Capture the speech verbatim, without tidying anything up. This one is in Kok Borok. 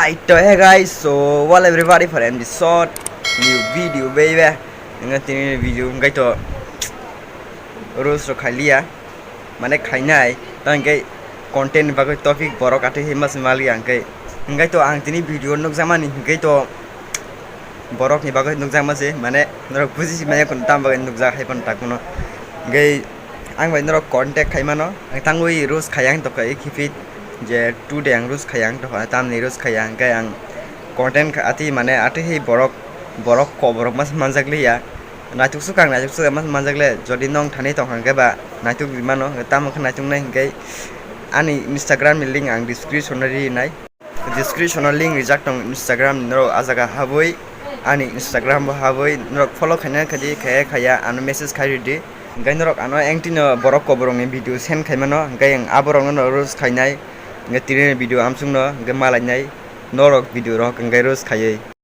Aito, hey guys, so well everybody for M D short new video, baby. Hingke tini video hingke to roast rok khailiya, mane khainai, to hingke content ni bagwi topic borok atwi hima se maliya hingke, hingke to ang tini video nukjakmani hingke to borok ni bagwi nukjakma se, mane norok buji si manya kun tam bagwi nukjak hai phano tak phano. Hingke ang bai norok contact khai mano, ang tangwi roast khaiya ang tokha, i khipit je two day ang roast khaiya ang tokha, tamni roast khaiya hingke ang content kha atwi mane atwi hei borok, borok kok borok mas manjak liya. Naituk suk ang naituk suk mas manjak le, jodi nong thani tong hingke ba naituk di mano, tamo khe naituk nai hingke ani Instagram ni link ang description o ri nai. Description o link rijak tong Instagram ni, norok a jaga habwi ani Instagram bo habwi norok follow khaina khadi khaya khaya ano message khai ridi. Hingke norok ano engtino borok koborok ni video send khai mano, hingke ang aborok no roast khainai, hingke tini video amsung no hingke malainai, norok video rok hingke roast khaiwi.